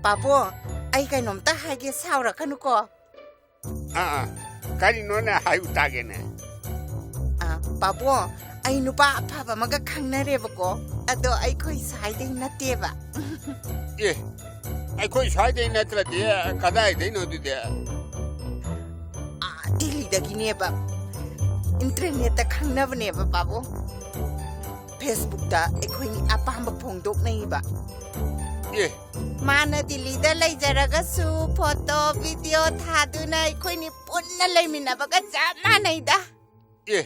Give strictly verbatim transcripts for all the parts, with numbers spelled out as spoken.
ꯄꯥꯕꯨꯡ, ꯑꯩ ꯀꯩꯅꯣꯝꯇ ꯍꯥꯏꯒꯦ, ꯁꯥꯎꯔꯛꯀꯅꯨꯀꯣ꯫ ꯑꯥ, ꯑꯥ, ꯀꯔꯤꯅꯣꯅꯦ? ꯍꯥꯏꯌꯨ ꯇꯥꯒꯦꯅꯦ꯫ ꯑꯥ, ꯄꯥꯕꯨꯡ, ꯑꯩ ꯅꯨꯄꯥ ꯑꯐꯕ ꯑꯃꯒ ꯈꯪꯅꯔꯦꯕꯀꯣ, ꯑꯗꯣ ꯑꯩꯈꯣꯏ ꯁ꯭ꯋꯥꯏꯗꯩ ꯅꯠꯇꯦꯕ꯫ ꯑꯦ, ꯑꯩꯈꯣꯏ ꯁ꯭ꯋꯥꯏꯗꯩ ꯅꯠꯇ꯭ꯔꯗꯤ ꯀꯗꯥꯏꯗꯩꯅꯣ ꯑꯗꯨꯗꯤ? ꯑꯥ, ꯗꯤꯜꯂꯤꯗꯒꯤꯅꯦꯕ꯫ ꯏꯟꯇꯔꯅꯦꯠꯇ ꯈꯪꯅꯕꯅꯦꯕ, ꯄꯥꯕꯨꯡ꯫ ꯐꯦꯁꯕꯨꯛꯇ ꯑꯩꯈꯣꯏꯅꯤ ꯑꯄꯥꯝꯕ ꯐꯣꯡꯗꯣꯛꯅꯩꯕ꯫ ꯑꯦ꯫ ꯃꯥꯅ ꯗꯤꯜꯂꯤꯗ ꯂꯩꯖꯔꯒꯁꯨ ꯐꯣꯇꯣ, ꯚꯤꯗꯤꯑꯣ ꯊꯥꯗꯨꯅ ꯑꯩꯈꯣꯏꯅꯤ ꯄꯨꯟꯅ ꯂꯩꯃꯤꯟꯅꯕꯒ ꯆꯞ ꯃꯥꯟꯅꯩꯗ꯫ ꯑꯦ,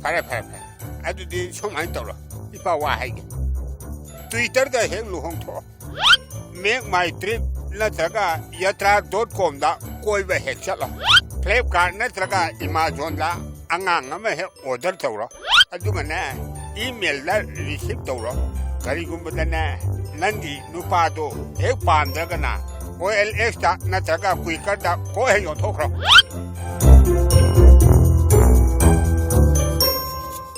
ꯐꯔꯦ, ꯐꯔꯦ, ꯐꯔꯦ꯫ ꯑꯗꯨꯗꯤ ꯁꯨꯃꯥꯏꯅ ꯇꯧꯔꯣ, ꯏꯄꯥ ꯋꯥ ꯍꯥꯏꯒꯦ꯫ Twitter-ꯗ ꯍꯦꯛ ꯂꯨꯍꯣꯡꯊꯣꯛꯑꯣ꯫ Make My Trip ꯅꯠꯇ꯭ꯔꯒ ꯌꯥꯇ꯭ꯔꯥ dot com-ꯗ ꯀꯣꯏꯕ ꯍꯦꯛ ꯆꯠꯂꯣ꯫ Flipkart ꯅꯠꯇ꯭ꯔꯒ Amazon-ꯗ ꯑꯉꯥꯡ ꯑꯃ ꯍꯦꯛ order ꯇꯧꯔꯣ꯫ ꯑꯗꯨꯒꯅꯦ, email-ꯗ receive ꯇꯧꯔꯣ꯫ ꯀꯔꯤꯒꯨꯝꯕꯗꯅꯦ, ꯅꯪꯒꯤ ꯅꯨꯄꯥꯗꯣ ꯍꯦꯛ ꯄꯥꯝꯗ꯭ꯔꯒꯅ, O L X-ꯇ ꯅꯠꯇ꯭ꯔꯒ Quikr-ꯗ ꯀꯣꯛ ꯍꯦꯛ ꯌꯣꯟꯊꯣꯛꯈ꯭ꯔꯣ꯫